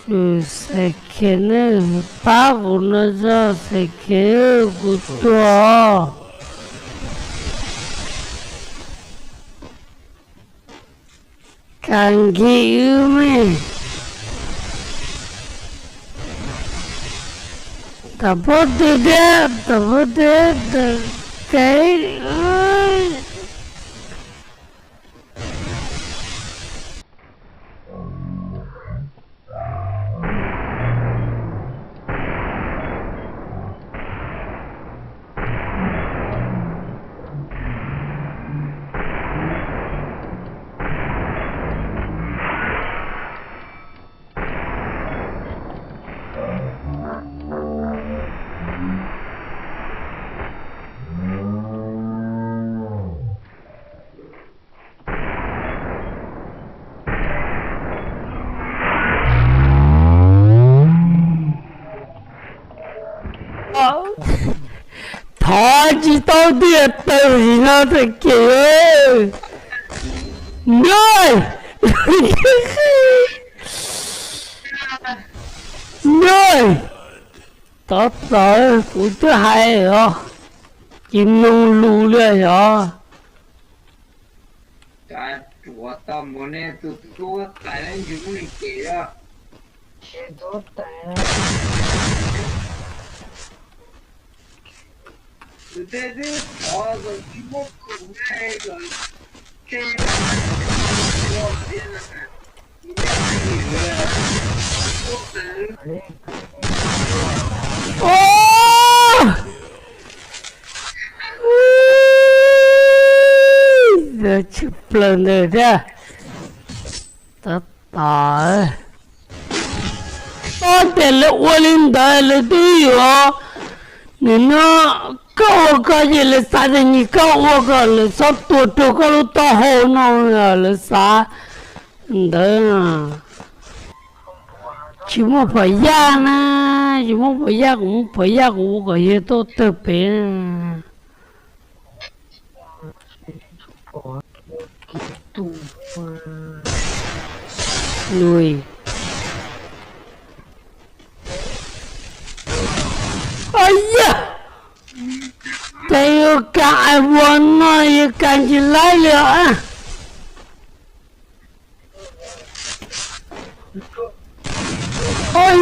Tus Xais Khiav ne, pab kuv no tso Xais Khiav, kuv tuag. Kam nkig wb me. Tam pob tw thiab, tam pob tw, tam kev. Thov tsis tau tiag, tawm sim no tag kis. Nyob, nyob, tov txawv kuv twb hais os, tsis mloog lus li os. Ua, tshwm plaws ntawd thiab. Tab tom, txhob tias lawv ua li ntawd lawv twb yuav, nim no koj ua koj ces lawv xav tias nyias koj ua kom lawv txhob tua raug koj lub taub hau no, lawv xav ntawd. Tsis muaj phom yaj na, tsis muaj phom yaj, kuv muaj phom yaj kuv ua kom yawg tuaj tawg pem. Yog, ces yuav kas ais vuas no yuav kas tsis laib li os.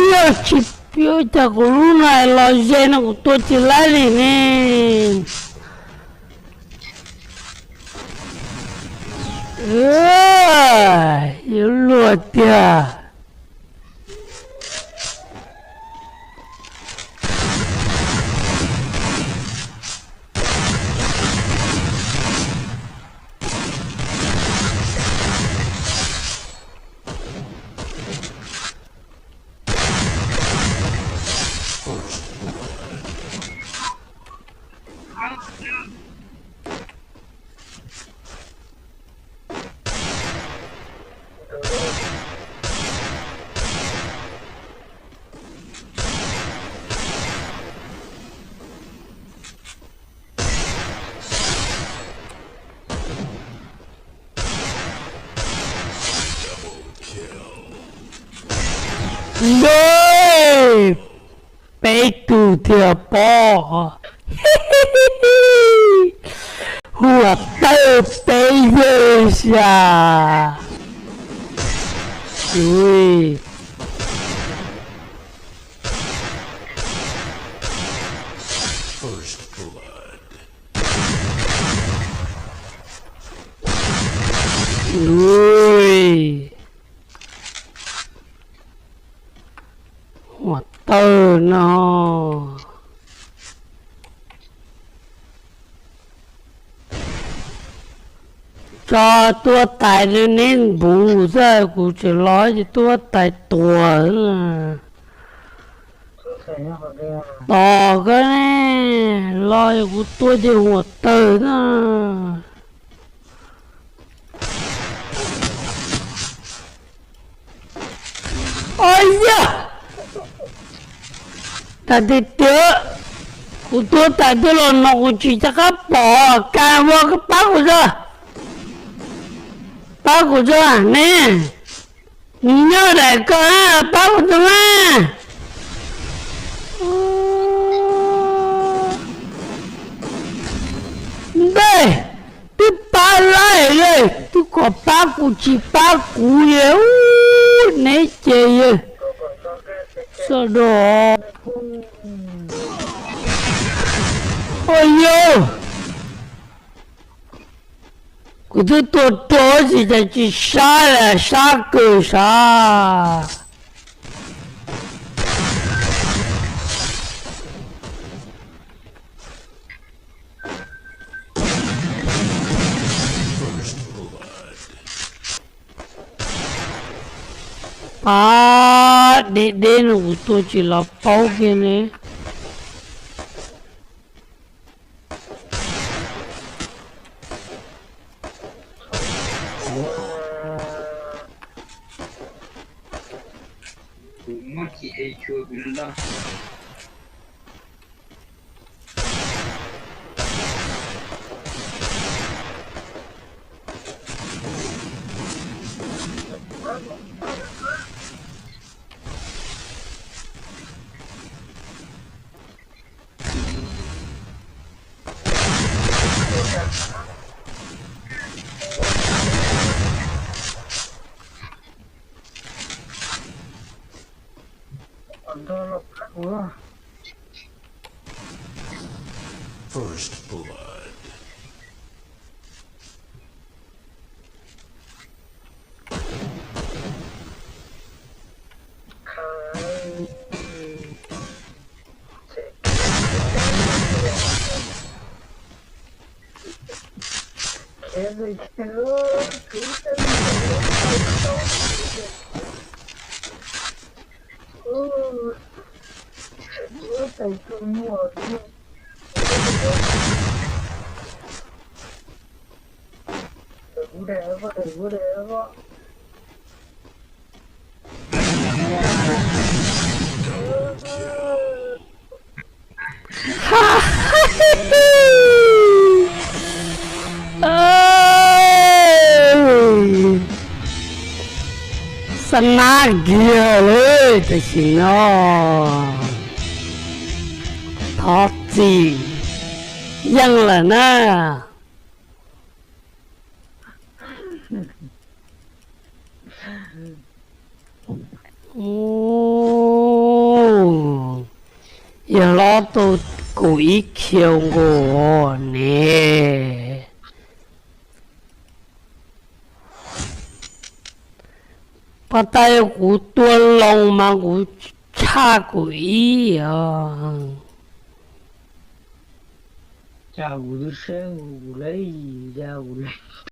Yog tsis, ua cas kuv lub no los ze no kuv tua tsis laib li ne. Yuav luag tiag. Lawv peb tug thiaj pom. Huam tawg peb yawg xya. Ui. Ui. Huam tawg no. Tso tuab tais neb npuv xwb, kuv tseem los ces tuab tais tuag. Tos koj ne, los kuv tua ces huam tawg na. Au yog, tas tiag tiag, kuv tuab tais twb los no kuv tsis rov qab pom, kas ua pab kuv tso, pab kuv tso ne. Nws nyob daim ko na, pab kuv tus na. Ntej, twb pab laij li, twb kom pab kuv tsis pab kuv li, ub, neb ces yawg, xav dua. Ua yog kuv twb tuaj rau tsis cas tsis sab li, sab kawg sav. Pab deb deb no kuv tua tsis los paub kiag ne. First blood. Xab nab kiag li tam sim no. Thov txim yeej lawm na. Yog lob tau kaum ib khiaus nkaus ne. Pab tab kuv tua loo mas kuv tshaj kaum ib os. Cas kuv twb saib kuv lawm, cas kuv lawm.